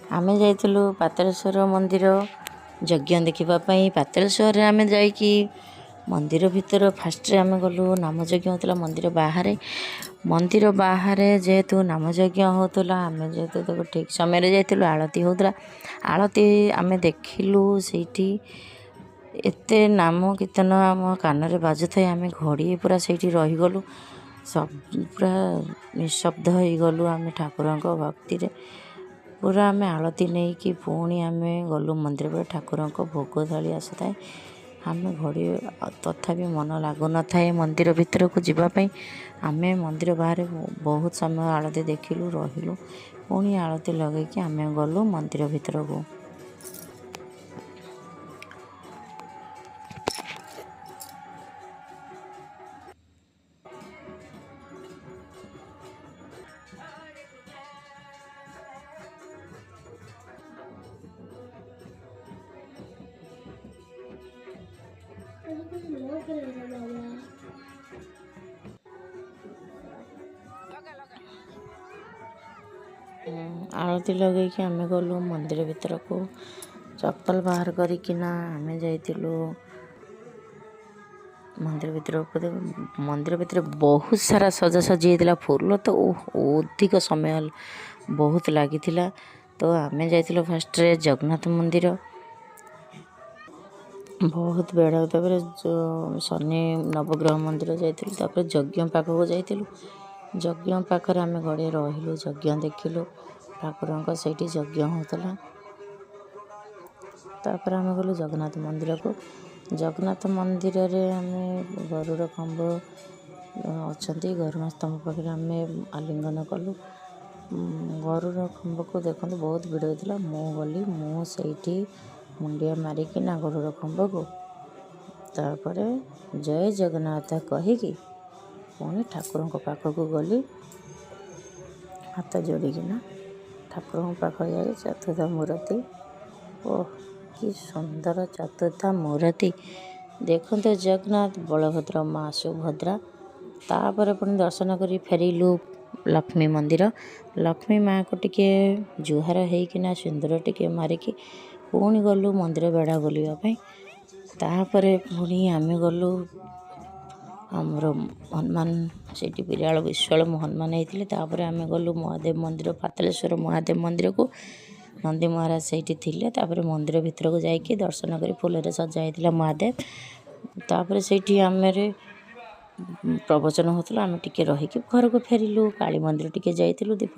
ଆମେ ଯାଇଥିଲୁ ପାତାଳେଶ୍ୱର ମନ୍ଦିର ଯଜ୍ଞ ଦେଖିବା ପାଇଁ। ପାତାଳେଶ୍ୱରରେ ଆମେ ଯାଇକି ମନ୍ଦିର ଭିତର ଫାଷ୍ଟରେ ଆମେ ଗଲୁ, ନାମଯଜ୍ଞ ହେଉଥିଲା ମନ୍ଦିର ବାହାରେ। ମନ୍ଦିର ବାହାରେ ଯେହେତୁ ନାମଯଜ୍ଞ ହେଉଥିଲା, ଆମେ ଯେହେତୁ ତାକୁ ଠିକ୍ ସମୟରେ ଯାଇଥିଲୁ, ଆଳତି ହେଉଥିଲା। ଆଳତି ଆମେ ଦେଖିଲୁ, ସେଇଠି ଏତେ ନାମ କୀର୍ତ୍ତନ ଆମ କାନରେ ବାଜୁଥାଏ, ଆମେ ଘଡ଼ିଏ ପୁରା ସେଇଠି ରହିଗଲୁ, ସବୁ ପୁରା ନିଶବ୍ଦ ହେଇଗଲୁ ଆମେ ଠାକୁରଙ୍କ ଭକ୍ତିରେ ପୁରା। ଆମେ ଆଳତି ନେଇକି ପୁଣି ଆମେ ଗଲୁ ମନ୍ଦିର ପରେ ଠାକୁରଙ୍କ ଭୋଗ ଥାଳି ଆସୁଥାଏ। ଆମେ ଘଡ଼ିଏ ତଥାପି ମନ ଲାଗୁନଥାଏ ମନ୍ଦିର ଭିତରକୁ ଯିବା ପାଇଁ। ଆମେ ମନ୍ଦିର ବାହାରେ ବହୁତ ସମୟ ଆଳତି ଦେଖିଲୁ, ରହିଲୁ, ପୁଣି ଆଳତି ଲଗେଇକି ଆମେ ଗଲୁ ମନ୍ଦିର ଭିତରକୁ। ଆଳତି ଲଗେଇକି ଆମେ ଗଲୁ ମନ୍ଦିର ଭିତରକୁ। ଚପଲ ବାହାର କରିକିନା ଆମେ ଯାଇଥିଲୁ ମନ୍ଦିର ଭିତରକୁ। ମନ୍ଦିର ଭିତରେ ବହୁତ ସାରା ସଜାସଜି ହେଇଥିଲା, ଫୁଲ ତ ଅଧିକ ସମୟ ବହୁତ ଲାଗିଥିଲା। ତ ଆମେ ଯାଇଥିଲୁ ଫାଷ୍ଟରେ ଜଗନ୍ନାଥ ମନ୍ଦିର, ବହୁତ ବେଳ। ତାପରେ ଯେଉଁ ଶନି ନବଗ୍ରହ ମନ୍ଦିର ଯାଇଥିଲୁ। ତାପରେ ଯଜ୍ଞ ପାଖକୁ ଯାଇଥିଲୁ। ଯଜ୍ଞ ପାଖରେ ଆମେ ଘଡ଼ିଏ ରହିଲୁ, ଯଜ୍ଞ ଦେଖିଲୁ, ଠାକୁରଙ୍କ ସେଇଠି ଯଜ୍ଞ ହେଉଥିଲା। ତାପରେ ଆମେ ଗଲୁ ଜଗନ୍ନାଥ ମନ୍ଦିରକୁ। ଜଗନ୍ନାଥ ମନ୍ଦିରରେ ଆମେ ଗରୁଡ଼ ଖମ୍ବ ଅଛନ୍ତି, ଗରୁଡ଼ ସ୍ତମ୍ଭ ପାଖରେ ଆମେ ଆଲିଙ୍ଗନ କଲୁ ଗରୁଡ଼ ଖମ୍ବକୁ। ଦେଖନ୍ତୁ, ବହୁତ ଭିଡ଼ ହେଇଥିଲା। ମୁଁ ଗଲି, ମୁଁ ସେଇଠି ମୁଣ୍ଡିଆ ମାରିକିନା ଗରୁଡ଼ ଖମ୍ବକୁ, ତାପରେ ଜୟ ଜଗନ୍ନାଥ କହିକି ପୁଣି ଠାକୁରଙ୍କ ପାଖକୁ ଗଲି ହାତ ଯୋଡ଼ିକିନା। ଠାକୁରଙ୍କ ପାଖ ଯାଇ ଚତୁର୍ଦ୍ଧା ମୂରତି, ଓଃ କି ସୁନ୍ଦର ଚତୁର୍ଦ୍ଧା ମୂରତି ଦେଖନ୍ତୁ, ଜଗନ୍ନାଥ, ବଳଭଦ୍ର, ମା ସୁଭଦ୍ରା। ତାପରେ ପୁଣି ଦର୍ଶନ କରି ଫେରିଲୁ ଲକ୍ଷ୍ମୀ ମନ୍ଦିର। ଲକ୍ଷ୍ମୀ ମାଆଙ୍କୁ ଟିକେ ଜୁହାର ହେଇକିନା, ସିନ୍ଦୁର ଟିକେ ମାରିକି ପୁଣି ଗଲୁ ମନ୍ଦିର ବେଢ଼ା ବୁଲିବା ପାଇଁ। ତାପରେ ପୁଣି ଆମେ ଗଲୁ ଆମର ହନୁମାନ, ସେଇଠି ବିରାଳ ବିଶ୍ୱାଳ ହନୁମାନ ହେଇଥିଲେ। ତାପରେ ଆମେ ଗଲୁ ମହାଦେବ ମନ୍ଦିର, ପାତାଳେଶ୍ୱର ମହାଦେବ ମନ୍ଦିରକୁ, ନନ୍ଦୀ ମହାରାଜ ସେଇଠି ଥିଲେ। ତାପରେ ମନ୍ଦିର ଭିତରକୁ ଯାଇକି ଦର୍ଶନ କରି, ଫୁଲରେ ସଜା ହେଇଥିଲା ମହାଦେବ। ତାପରେ ସେଇଠି ଆମର ପ୍ରବଚନ ହେଉଥିଲା, ଆମେ ଟିକେ ରହିକି ଘରକୁ ଫେରିଲୁ। କାଳୀ ମନ୍ଦିର ଟିକେ ଯାଇଥିଲୁ, ଦୀପ